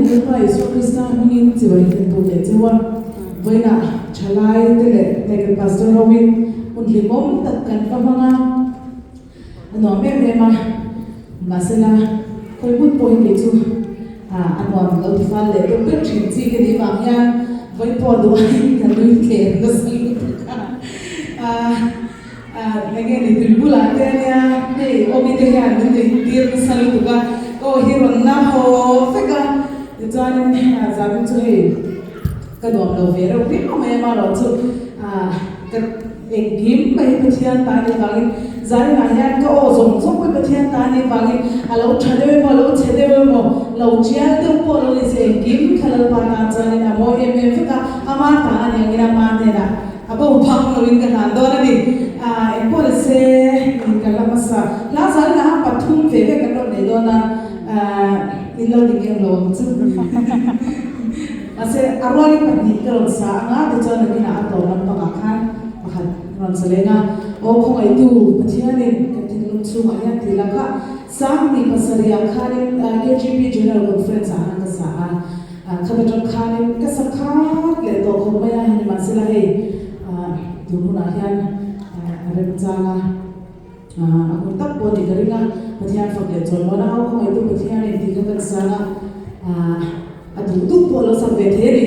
kan Lalpa Isua Krista hmingin chibai kan buk leh cheu a. Vawiinah thalai te leh hei kan pastor hoin hun hlimawm tak kan va hmang a, a nuam em em a. Mahsela khawi hmun pawh hi kei chu a nuam lo ti fal leh deuh ber thin chi ka nih vang hian vawiin pawh duh aiin ka nui thlem nasa lutuk a. Enge ni tui bulah te ania hei Omi te hian min nuih tir nasa lutuk a, ka aw hi rawn na haw vek a, tichuanin zanin chu hei ka nuam lo ve reuh viau mai a marawh chu ka engkim mai Pathian ta anih vangin zaninah hian ka aw zawng zawng pawh Pathian ta anih vangin a lo tha deuh emaw a lo chhe deuh emaw lo tial deuh pawh lo ni se engkim kha Lalpa tan chuanin a mawi em em vek a, ama ta anih angin ama hnenah A bo phak loin ka hlan dawn a ni. Engpawh ni se ka la hmasa. Hla zan la pathum ve ve kan rawn nei dawn a, in lo ning em lo ang chu. Mahse a rualin pahnih ka rawn sa ang a, tichuan nakinah a tawp lampangah khan pakhat ka rawn sa leng a. Aw khawngaihtu Pathianin kan thinlung chhungah hian tih laka Sanghnih pasarihah khanin KGP General Conference ah khan ka sa a. Khat atang khanin ka sa khat leh tawh khawp mai a, nimahsela hei tun hunah hian a remchang a, a hun tak pawh a nih ka ring a, Pathian fak leh chawn mawn a, au khawngaihtu Pathianin tih kha kan sang a, a duh duh pawh a lo sak ve thei a ni.